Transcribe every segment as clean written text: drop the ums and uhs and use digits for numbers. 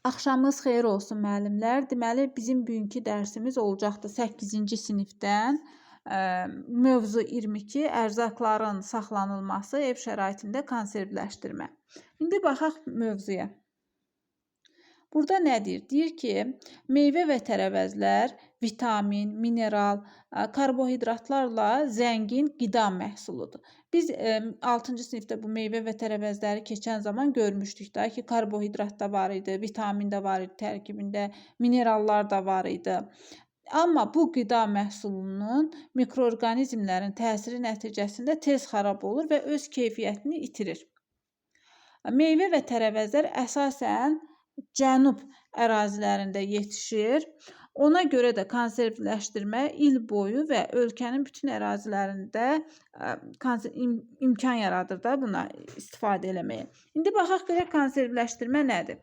Axşamınız xeyir olsun müəllimlər. Deməli bizim bugünkü dərsimiz olacaqdı 8-ci sinifdən. Mövzu 22 ərzaqların saxlanılması ev şəraitində konservləşdirmə. İndi baxaq mövzuya. Burada nə deyir? Deyir ki, meyvə və tərəvəzlər vitamin, mineral, karbohidratlarla zəngin qida məhsuludur. Biz 6-cı sinifdə bu meyvə və tərəvəzləri keçən zaman görmüşdük də ki, karbohidrat da var idi, vitamin də var idi tərkibində, minerallar da var idi. Amma bu qida məhsulunun mikroorqanizmlərin təsiri nəticəsində tez xarab olur və öz keyfiyyətini itirir. Meyvə və tərəvəzlər əsasən cənub ərazilərində yetişir. Ona görə də konservləşdirmə il boyu və ölkənin bütün ərazilərində imkan yaradır da buna istifadə eləməyə. İndi baxaq görək konservləşdirmə nədir?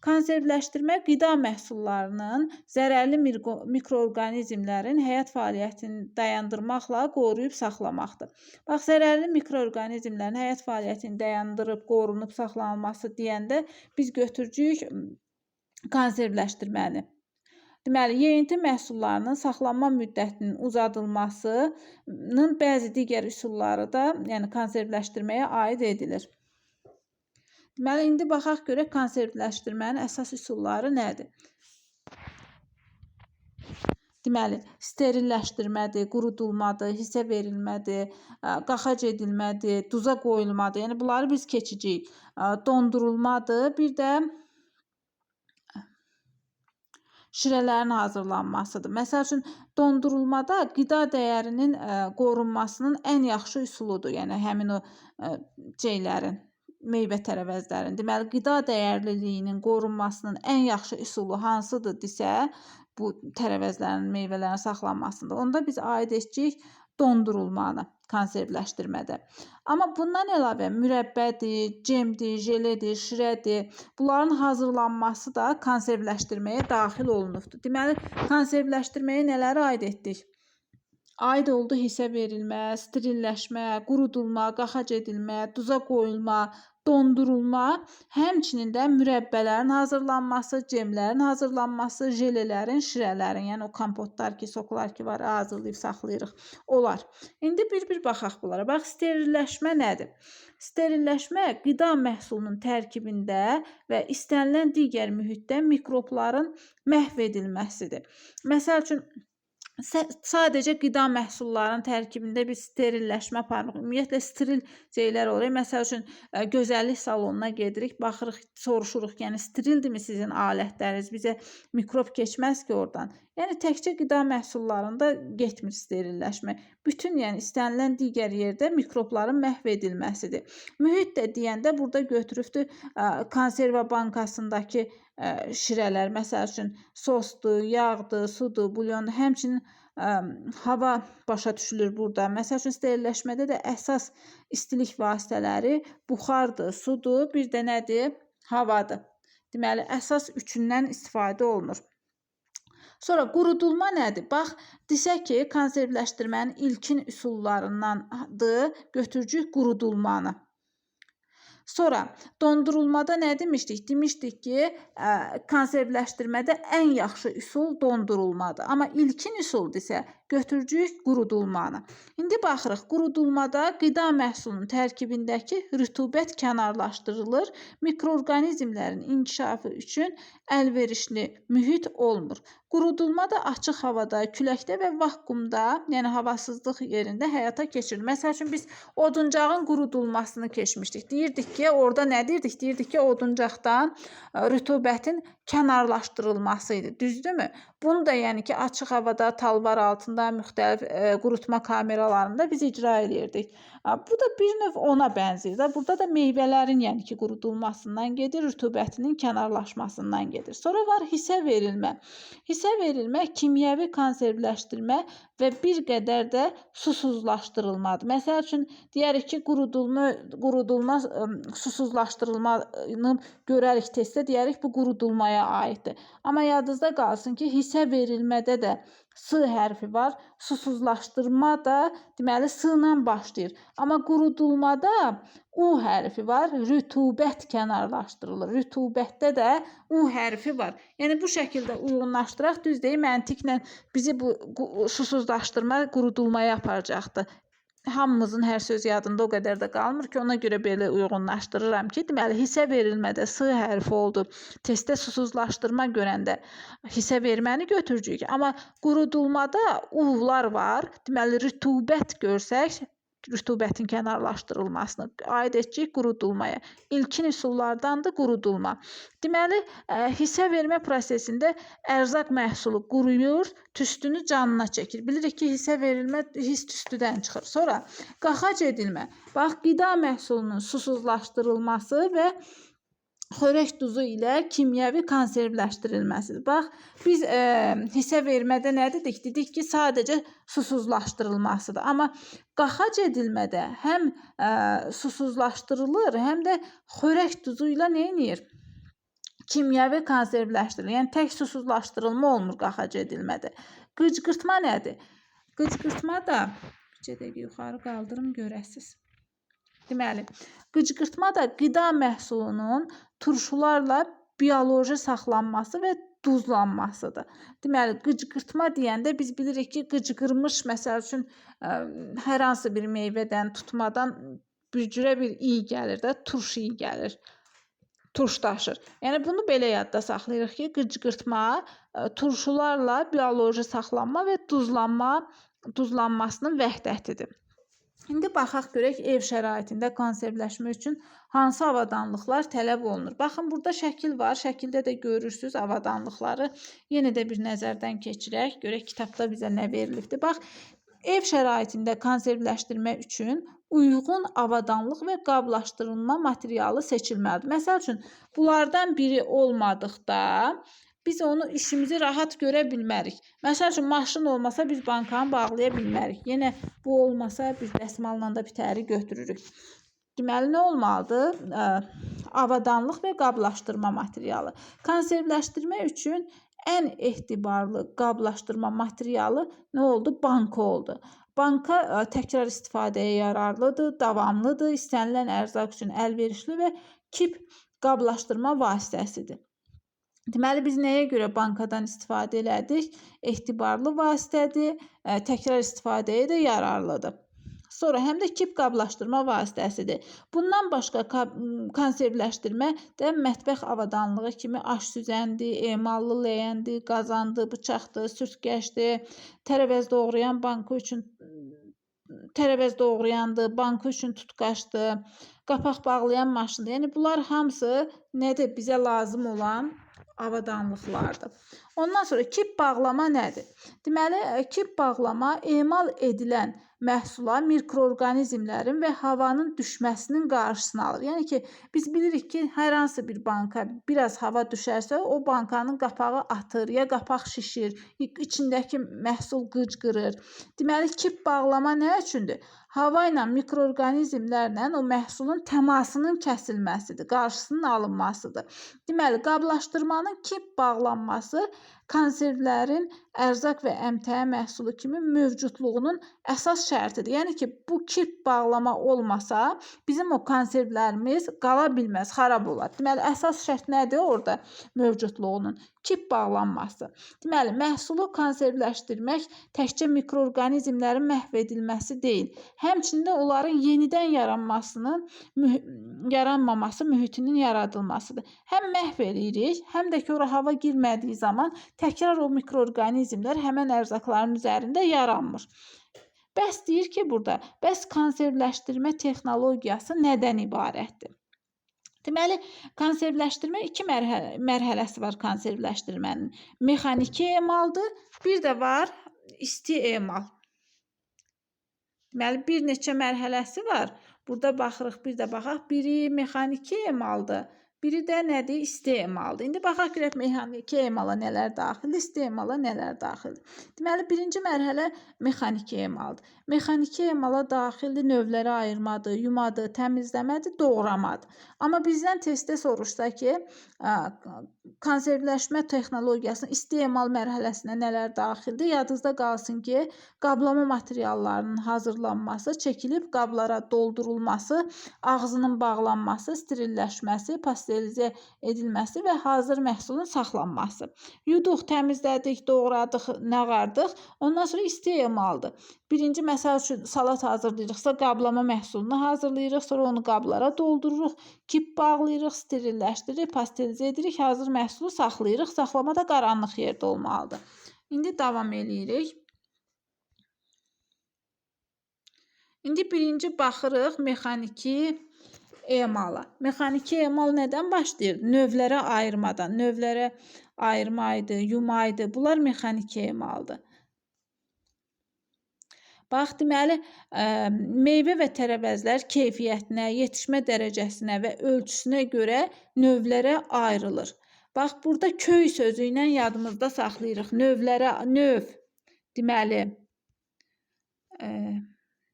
Konservləşdirmə qida məhsullarının zərərli mikroorqanizmlərin həyat fəaliyyətini dayandırmaqla qoruyub saxlamaqdır. Bax, zərərli mikroorqanizmlərin həyat fəaliyyətini dayandırıb, qorunub saxlanılması deyəndə biz götürürük konservləşdirməni. Deməli, yeyinti məhsullarının saxlanma müddətinin uzadılmasının bəzi digər üsulları da, yəni konservləşdirməyə aid edilir. Deməli, indi baxaq görək konservləşdirmənin əsas üsulları nədir? Deməli, sterilləşdirmədir, qurudulmadır, hissə verilmədir, qaxac edilmədir, duza qoyulmadır. Yəni bunları biz keçəcəyik. Dondurulmadır, bir də şirələrin hazırlanmasıdır. Məsəl üçün, dondurulmada qida dəyərinin qorunmasının ən yaxşı üsuludur. Yəni həmin o şeylərin, meyvə tərəvəzlərin. Deməli, qida dəyərliliyinin qorunmasının ən yaxşı üsulu hansıdır desə, bu tərəvəzlərin, meyvələrin saxlanmasında, onda biz aid edəcəyik dondurulmanı konservləşdirmədə. Amma bundan əlavə mürəbbədir, cemdir, jeledir, şirədir. Bunların hazırlanması da konservləşdirməyə daxil olunubdur. Deməli, konservləşdirməyə nələri aid etdik? Aid oldu hissə verilmə, sterilləşmə, qurudulma, qaxac edilmə, duza qoyulma, dondurulma, həmçinin də mürəbbələrin hazırlanması, cemlərin hazırlanması, jelelerin, şirələrin, yəni o kompotlar ki, soklar ki var, hazırlayıb saxlayırıq, olar. İndi bir-bir baxaq bunlara. Bax, sterilləşmə nədir? Sterilləşmə qida məhsulunun tərkibində və istənilən digər mühitdə mikrobların məhv edilməsidir. Məsəl üçün, sadəcə qida məhsullarının tərkibində bir sterilləşmə aparmırıq. Ümumiyyətlə steril şeylər olur. Məsəl üçün, gözəllik salonuna gedirik, baxırıq, soruşuruq, yəni sterildirmi sizin alətləriniz? Bizə mikrob keçməz ki oradan. Yəni təkcə qida məhsullarında getmir sterilləşmə. Bütün, yəni istənilən digər yerdə mikrobların məhv edilməsidir. Mühit də deyəndə burada götürübdür konserva bankasındakı şirələr, məsəl üçün sosdur, yağdır, sudur, bulyondur, həmçinin hava başa düşülür burada. Məsəl üçün, sterilləşmədə də əsas istilik vasitələri buxardır, sudur, bir də nədir? Havadır. Deməli, əsas üçündən istifadə olunur. Sonra qurudulma nədir? Bax, desək ki, konservləşdirmənin ilkin üsullarındandır, götürücük qurudulmanı. Sonra dondurulmada nə demişdik? Demişdik ki, konservləşdirmədə ən yaxşı üsul dondurulmadır. Amma ilkin üsuldur isə götürücük qurudulmanı. İndi baxırıq, qurudulmada qida məhsulunun tərkibindəki rütubət kənarlaşdırılır, mikroorqanizmlərin inkişafı üçün əlverişli mühit olmur. Qurudulma da açıq havada, küləkdə və vakuumda, yəni havasızlıq yerində həyata keçirilir. Məsəl üçün, biz oduncağın qurudulmasını keçmişdik. Deyirdik ki, orada nə deyirdik? Deyirdik ki, oduncaqdan rütubətin kənarlaşdırılması idi. Düzdürmü? Bunu da yəni ki, açıq havada, talvar altında, müxtəlif qurutma kameralarında biz icra eləyirdik. Bu da bir növ ona bənzəyir də. Burada da meyvələrin yəni ki, qurudulmasından gedir, rütubətinin kənarlaşmasından gedir. Sonra var hissə verilmə. Hissə verilmə kimyəvi konservləşdirmə və bir qədər də susuzlaşdırılmadır. Məsəl üçün, deyərik ki, qurudulma, susuzlaşdırılmanı görərik testdə, deyərik bu qurudulmaya aiddir. Amma yadınızda qalsın ki, hissə verilmədə də S hərfi var. Susuzlaşdırma da deməli S ilə başlayır. Amma qurudulmada U hərfi var. Rütubət kənarlaşdırılır. Rütubətdə də U hərfi var. Yəni bu şəkildə uyğunlaşdıraq, düz deyil, məntiqlə bizi bu susuzlaşdırma qurudulmaya aparacaqdır. Hamımızın hər söz yadında o qədər də qalmır ki, ona görə belə uyğunlaşdırıram ki, deməli hissə verilmədə S hərfi oldu. Testdə susuzlaşdırma görəndə hissə verməni götürəcəyik. Amma qurudulmada U-lar var. Deməli rütubət görsək, rütubətin kənarlaşdırılmasını aid edəcəyik qurudulmaya. İlkin üsullardandır qurudulma. Deməli, hissə vermə prosesində ərzaq məhsulu quruyur, tüstünü canına çəkir. Bilirik ki, hissə verilmə his tüstüdən çıxır. Sonra qaxac edilmə. Bax, qida məhsulunun susuzlaşdırılması və xörək duzu ilə kimyəvi konservləşdirilməsidir. Bax, biz hissə vermədə nə dedik? Dedik ki, sadəcə susuzlaşdırılmasıdır. Amma qaxac edilmədə həm susuzlaşdırılır, həm də xörək duzu ilə nə edir? Kimyəvi konservləşdirilir. Yəni tək susuzlaşdırılma olmur qaxac edilmədə. Qıcqırtma nədir? Qıcqırtma da bir dəqiqə yuxarı qaldırım görəsiz. Deməli, qıcqırtma da qida məhsulunun turşularla bioloji saxlanması və duzlanmasıdır. Deməli, qıcqırtma deyəndə biz bilirik ki, qıcqırmış, məsəl üçün, hər hansı bir meyvədən, tutmadan bir cürə bir iyi gəlir də, turş iyi gəlir, turşdaşır. Yəni bunu belə yadda saxlayırıq ki, qıcqırtma turşularla bioloji saxlanma və duzlanmasının vəhdətidir. İndi baxaq görək ev şəraitində konservləşmə üçün hansı avadanlıqlar tələb olunur. Baxın, burada şəkil var. Şəkildə də görürsünüz avadanlıqları. Yenə də bir nəzərdən keçirək. Görək kitabda bizə nə verilibdir. Bax, ev şəraitində konservləşdirmə üçün uyğun avadanlıq və qablaşdırılma materialı seçilməlidir. Məsəl üçün, bunlardan biri olmadıqda biz onu işimizi rahat görə bilmərik. Məsəl üçün, maşın olmasa biz bankanı bağlaya bilmərik. Yenə bu olmasa biz dəsmalla da bitəri götürürük. Deməli, nə olmalıdır? Avadanlıq və qablaşdırma materialı. Konservləşdirmə üçün ən etibarlı qablaşdırma materialı nə oldu? Banka oldu. Banka təkrar istifadəyə yararlıdır, davamlıdır, istənilən ərzaq üçün əlverişli və kip qablaşdırma vasitəsidir. Deməli, biz nəyə görə bankadan istifadə elədik? Etibarlı vasitədir, təkrar istifadəyə də yararlıdır. Sonra həm də kip qablaşdırma vasitəsidir. Bundan başqa konservləşdirmə də mətbəx avadanlığı kimi aş süzəndir, emallı ləyəndir, qazandır, bıçaqdır, sürtkəşdir, tərəvəz doğrayan banka üçün tərəvəz doğrayandır, banka üçün tutqaçdır, qapaq bağlayan maşındır. Yəni bunlar hamısı nədir? Bizə lazım olan avadanlıqlardır. Ondan sonra kip bağlama nədir? Deməli, kip bağlama emal edilən məhsula mikroorqanizmlərin və havanın düşməsinin qarşısını alır. Yəni ki, biz bilirik ki, hər hansı bir banka biraz hava düşərsə, o bankanın qapağı atır, ya qapaq şişir, içindəki məhsul qıcqırır. Deməli, kip bağlama nə üçündür? Hava ilə, mikroorqanizmlərlə o məhsulun təmasının kəsilməsidir, qarşısının alınmasıdır. Deməli, qablaşdırmanın kip bağlanması konservlərin ərzaq və əmtəə məhsulu kimi mövcudluğunun əsas şərtidir. Yəni ki, bu kip bağlama olmasa, bizim o konservlərimiz qala bilməz, xarab olar. Deməli, əsas şərt nədir orada mövcudluğunun? Kip bağlanması. Deməli, məhsulu konservləşdirmək təkcə mikroorqanizmlərin məhv edilməsi deyil, həmçinin də onların yenidən yaranmaması mühitinin yaradılmasıdır. Həm məhv eləyirik, həm də ki, ora hava girmədiyi zaman təkrar o mikroorqanizmlər həmən ərzaqların üzərində yaranmır. Bəs deyir ki, burada, bəs konservləşdirmə texnologiyası nədən ibarətdir? Deməli, konservləşdirmə iki mərhələsi var konservləşdirmənin. Mexaniki emaldır, bir də var isti emal. Deməli, bir neçə mərhələsi var. Burada baxırıq, bir də baxaq. Biri mexaniki emaldır, Biri də nədir? İsti emaldır. İndi baxaq görək mexaniki emala nələr daxildir, isti emala nələr daxildir. Deməli, birinci mərhələ mexaniki emaldır. Mexaniki emala daxildir növlərə ayırmadır, yumadır, təmizləmədir, doğramadır. Amma bizdən testdə soruşsa ki, konservləşmə texnologiyasının isti emal mərhələsinə nələr daxildir? Yadınızda qalsın ki, qablama materiallarının hazırlanması, çəkilib qablara doldurulması, ağzının bağlanması, sterilləşməsi, pasterizə edilməsi və hazır məhsulun saxlanması. Yuduq, təmizlədik, doğradıq, nağardıq. Ondan sonra isti emaldır. Birinci, məsəl üçün salat hazırlayırıqsa, qablama məhsulunu hazırlayırıq, sonra onu qablara doldururuq, kip bağlayırıq, sterilləşdiririk, pasterizə edirik, hazır məhsulu saxlayırıq. Saxlama da qaranlıq yerdə olmalıdır. İndi davam eləyirik. İndi birinci baxırıq mexaniki emala. Mexaniki emal nədən başlayır? Növlərə ayırmadan. Növlərə ayırmaydı, yumaydı. Bunlar mexaniki emaldır. Bax, deməli, meyvə və tərəvəzlər keyfiyyətinə, yetişmə dərəcəsinə və ölçüsünə görə növlərə ayrılır. Bax, burada köy sözü ilə yadımızda saxlayırıq. Növlərə, növ, deməli,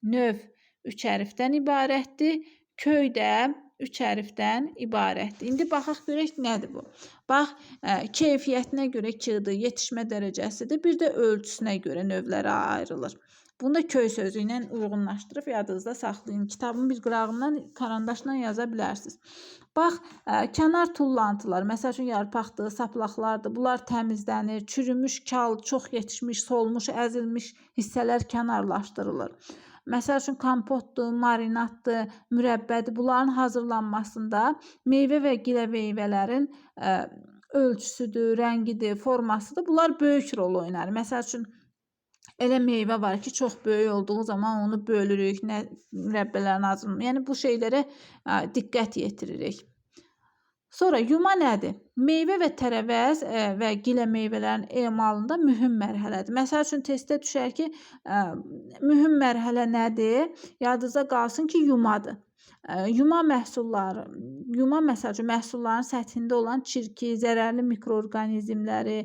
növ 3 hərfdən ibarətdir. Köy də 3 hərfdən ibarətdir. İndi baxaq görək nədir bu. Bax, keyfiyyətinə görə K-dır, yetişmə dərəcəsidir. Bir də ölçüsünə görə növlərə ayrılır. Bunu da köy sözü ilə uyğunlaşdırıb yadınızda saxlayın. Kitabın bir qırağından karandaşla yaza bilərsiniz. Bax, kənar tullantılar, məsəl üçün yarpaqdır, saplaqlardır. Bunlar təmizlənir. Çürümüş, kal, çox yetişmiş, solmuş, əzilmiş hissələr kənarlaşdırılır. Məsəl üçün kompotdur, marinaddır, mürəbbədir. Bunların hazırlanmasında meyvə və gilə meyvələrin ölçüsüdür, rəngidir, formasıdır. Bunlar böyük rol oynar. Məsəl üçün elə meyvə var ki, çox böyük olduğu zaman onu bölürük, nə mürəbbələrin hazırlanır. Yəni bu şeylərə diqqət yetiririk. Sonra yuma nədir? Meyvə və tərəvəz və gilə meyvələrin emalında mühüm mərhələdir. Məsəl üçün testdə düşər ki, mühüm mərhələ nədir? Yadınızda qalsın ki, yumadır. Yuma məhsulları, yuma məsəl üçün məhsulların səthində olan çirki, zərərli mikroorqanizmləri,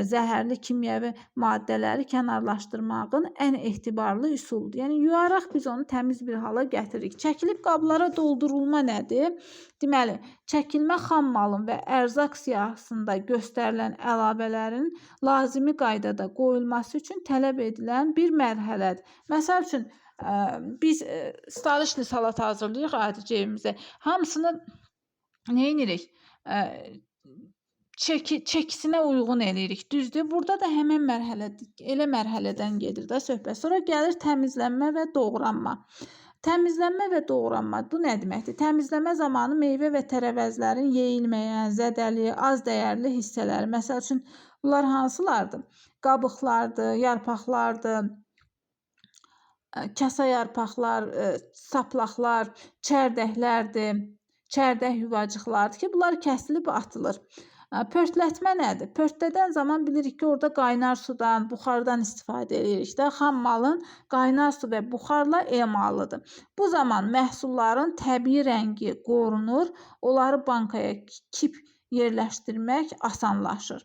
zəhərli kimyəvi maddələri kənarlaşdırmağın ən etibarlı üsuludur. Yəni yuyaraq biz onu təmiz bir hala gətiririk. Çəkilib qablara doldurulma nədir? Deməli, çəkilmə xam malın və ərzaq siyahısında göstərilən əlavələrin lazımi qaydada qoyulması üçün tələb edilən bir mərhələdir. Məsəl üçün biz stolishni salat hazırlayırıq adicə evimizə. Hamısını nə edirik? Çəkisinə uyğun eləyirik. Düzdür? Burada da həmən mərhələ, elə mərhələdən gedir də söhbət. Sonra gəlir təmizlənmə və doğranma. Təmizlənmə və doğranma bu nə deməkdir? Təmizləmə zamanı meyvə və tərəvəzlərin yeyilməyən, zədəli, az dəyərli hissələri, məsəl üçün bunlar hansılardır? Qabıqlardır, yarpaqlardır, kasa yarpaqlar, saplaqlar, çərdəklərdir, çərdək yuvacıqlardır ki, bunlar kəsilib atılır. Pörtlətmə nədir? Pörtlədən zaman bilirik ki, orada qaynar sudan, buxardan istifadə edirik də. Xam malın qaynar su və buxarla emalıdır. Bu zaman məhsulların təbii rəngi qorunur, onları bankaya kip yerləşdirmək asanlaşır.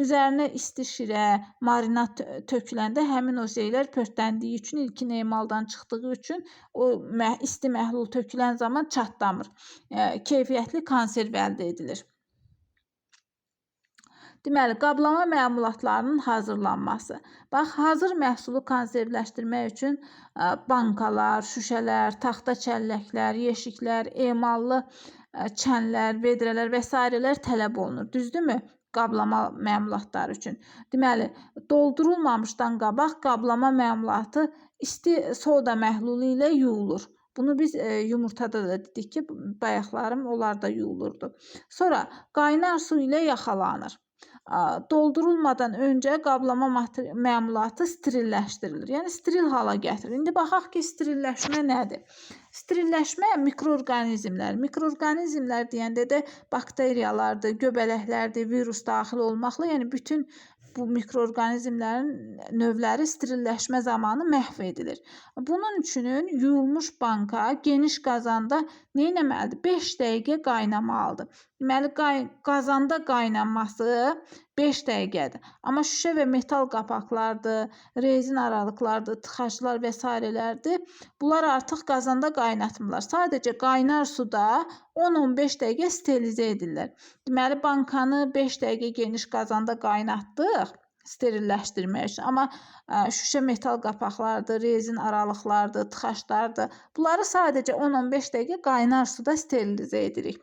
Üzərinə isti şirə, marinad töküləndə həmin o şeylər pörtləndiyi üçün, ilkin emaldan çıxdığı üçün o isti məhlul tökülən zaman çatlamır. Keyfiyyətli konserv əldə edilir. Deməli, qablama məmulatlarının hazırlanması. Bax, hazır məhsulu konservləşdirmək üçün bankalar, şüşələr, taxta çəlləklər, yeşiklər, emallı çənlər, vedrələr və sairələr tələb olunur. Düzdürmü? Qablama məmulatları üçün. Deməli, doldurulmamışdan qabaq qablama məmulatı isti soda məhlulu ilə yuyulur. Bunu biz yumurtada da dedik ki, bayaqlarım onlar da yuyulurdu. Sonra qaynar su ilə yaxalanır. Doldurulmadan öncə qablama məmulatı sterilləşdirilir. Yəni steril hala gətirilir. İndi baxaq ki, sterilləşmə nədir? Sterilləşmə mikroorqanizmlər. Mikroorqanizmlər deyəndə də bakteriyalardır, göbələklərdir, virus daxil olmaqla, yəni bütün bu mikroorqanizmlərin növləri sterilləşmə zamanı məhv edilir. Bunun üçün yuyulmuş banka geniş qazanda nə etməlidir? 5 dəqiqə qaynamalıdır. Deməli, qazanda qaynanması 5 dəqiqədir. Amma şüşə və metal qapaqlardır, rezin aralıqlardır, tıxaclar və sairələrdir. Bunlar artıq qazanda qaynatmırlar. Sadəcə qaynar suda 10-15 dəqiqə sterilizə edirlər. Deməli, bankanı 5 dəqiqə geniş qazanda qaynatdıq sterilləşdirmək üçün. Amma şüşə metal qapaqlardır, rezin aralıqlardır, tıxaclardır. Bunları sadəcə 10-15 dəqiqə qaynar suda sterilizə edirik.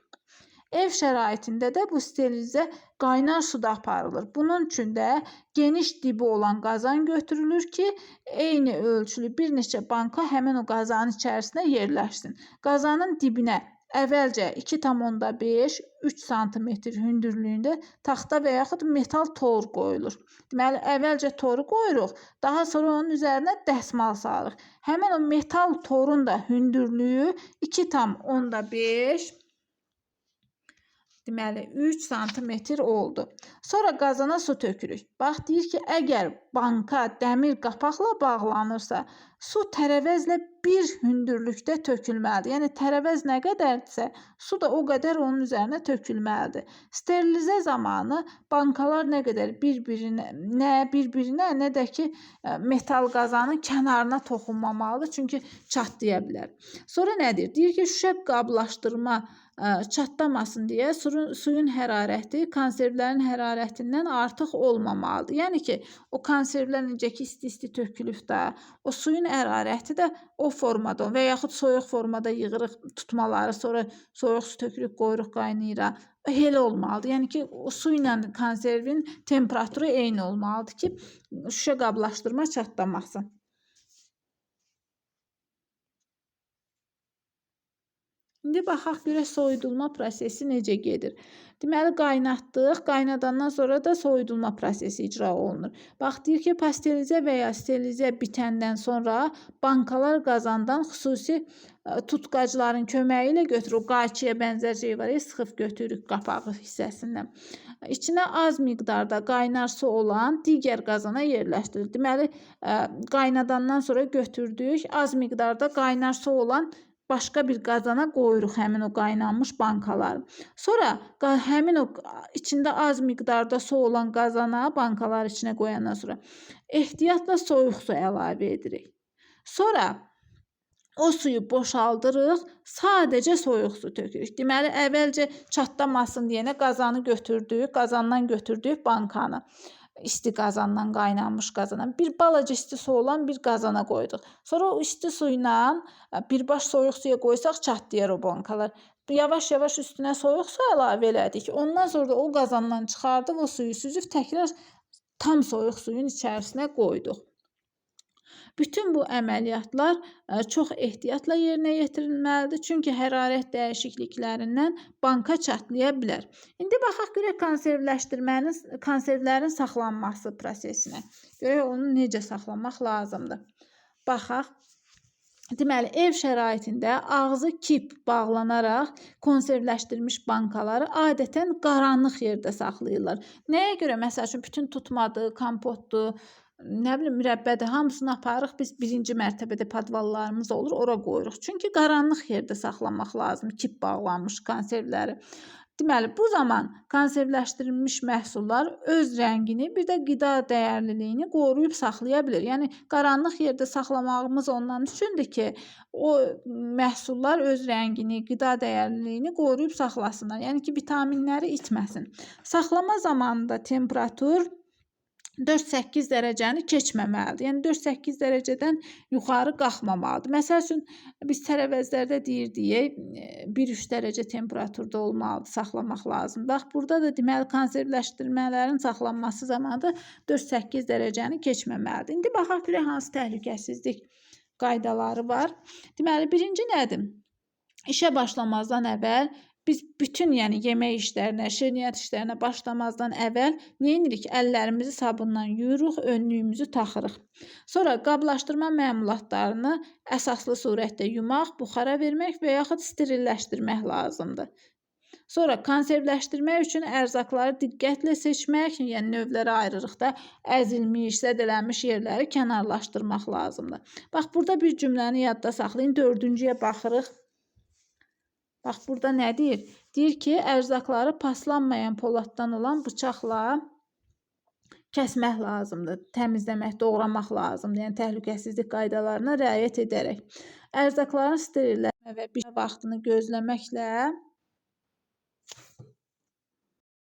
Ev şəraitində də bu sterilizə qaynar suda aparılır. Bunun üçün də geniş dibi olan qazan götürülür ki, eyni ölçülü bir neçə banka həmin o qazanın içərisinə yerləşsin. Qazanın dibinə əvvəlcə 2,5-3 sm hündürlüyündə taxta və yaxud metal tor qoyulur. Deməli, əvvəlcə toru qoyuruq, daha sonra onun üzərinə dəsmal salırıq. Həmin o metal torun da hündürlüyü 2,5 deməli 3 sm oldu. Sonra qazana su tökürük. Bax, deyir ki, əgər banka dəmir qapaqla bağlanırsa, su tərəvəzlə bir hündürlükdə tökülməlidir. Yəni tərəvəz nə qədərdirsə, su da o qədər onun üzərinə tökülməlidir. Sterilizə zamanı bankalar nə qədər bir-birinə, nə bir-birinə, nə də ki metal qazanın kənarına toxunmamalıdır, çünki çatlaya bilər. Sonra nə deyir? Deyir ki, şüşə qablaşdırma çatlamasın deyə suyun hərarəti konservlərin hərarətindən artıq olmamalıdır. Yəni ki, o konservlər necə ki isti-isti tökülüb də, o suyun hərarəti də o formada və yaxud soyuq formada yığırıq tutmaları, sonra soyuq su tökürük, qoyuruq, qaynayır. Elə olmalıdır. Yəni ki, o su ilə konservin temperaturu eyni olmalıdır ki, şüşə qablaşdırma çatlamasın. İndi baxaq görək soyudulma prosesi necə gedir. Deməli, qaynatdıq. Qaynadandan sonra da soyudulma prosesi icra olunur. Bax, deyir ki, pasterizə və ya sterilizə bitəndən sonra bankalar qazandan xüsusi tutqacların köməyi ilə götürür. O qayçıya bənzər şey var ya, sıxıb götürürük qapağı hissəsindən. İçinə az miqdarda qaynar su olan digər qazana yerləşdirilir. Deməli, qaynadandan sonra götürdük. Az miqdarda qaynar su olan başqa bir qazana qoyuruq həmin o qaynanmış bankaları. Sonra həmin o içində az miqdarda su olan qazana bankaları içinə qoyandan sonra ehtiyatla soyuq su əlavə edirik. Sonra o suyu boşaldırıq, sadəcə soyuq su tökürük. Deməli, əvvəlcə çatlamasın deyənə qazanı götürdük, qazandan götürdük bankanı. İsti qazandan, qaynanmış qazana bir balaca isti su olan bir qazana qoyduq. Sonra o isti su ilə birbaş soyuq suya qoysaq çatlayar o bankalar. Yavaş-yavaş üstünə soyuq su əlavə elədik. Ondan sonra da o qazandan çıxardıq, o suyu süzüb təkrar tam soyuq suyun içərisinə qoyduq. Bütün bu əməliyyatlar çox ehtiyatla yerinə yetirilməlidir. Çünki hərarət dəyişikliklərindən banka çatlaya bilər. İndi baxaq görək konservlərin saxlanması prosesinə. Görək onu necə saxlamaq lazımdır. Baxaq. Deməli, ev şəraitində ağzı kip bağlanaraq konservləşdirilmiş bankaları adətən qaranlıq yerdə saxlayırlar. Nəyə görə? Məsəl üçün, bütün tutmadır, kompotdur, nə bilim, mürəbbədir, hamısını aparırıq biz birinci mərtəbədə podvallarımız olur, ora qoyuruq. Çünki qaranlıq yerdə saxlamaq lazım kip bağlanmış konservləri. Deməli, bu zaman konservləşdirilmiş məhsullar öz rəngini, bir də qida dəyərliliyini qoruyub saxlaya bilir. Yəni, qaranlıq yerdə saxlamağımız ondan üçündür ki, o məhsullar öz rəngini, qida dəyərliliyini qoruyub saxlasınlar. Yəni ki, vitaminləri itməsin. Saxlama zamanında temperatur 4-8 dərəcəni keçməməlidir. Yəni 4-8 dərəcədən yuxarı qalxmamalıdır. Məsəl üçün, biz tərəvəzlərdə deyirdik, 1-3 dərəcə temperaturda olmalıdır, saxlamaq lazımdır. Bax, burada da deməli, konservləşdirmələrin saxlanması zamanı 4-8 dərəcəni keçməməlidir. İndi baxaq görək hansı təhlükəsizlik qaydaları var. Deməli, birinci nədir? İşə başlamazdan əvvəl biz bütün, yəni yemək işlərinə, şirniyyat işlərinə başlamazdan əvvəl nə edirik? Əllərimizi sabunla yuyuruq, önlüyümüzü taxırıq. Sonra qablaşdırma məmulatlarını əsaslı surətdə yumaq, buxara vermək və yaxud sterilləşdirmək lazımdır. Sonra konservləşdirmək üçün ərzaqları diqqətlə seçmək, yəni növlərə ayırırıq da, əzilmiş, zədələnmiş yerləri kənarlaşdırmaq lazımdır. Bax, burada bir cümləni yadda saxlayın. Dördüncüyə baxırıq. Bax, burada nə deyir? Deyir ki, ərzaqları paslanmayan poladdan olan bıçaqla kəsmək lazımdır, təmizləmək, doğramaq lazımdır. Yəni təhlükəsizlik qaydalarına riayət edərək. Ərzaqların sterilləşmə və bişmə vaxtını gözləməklə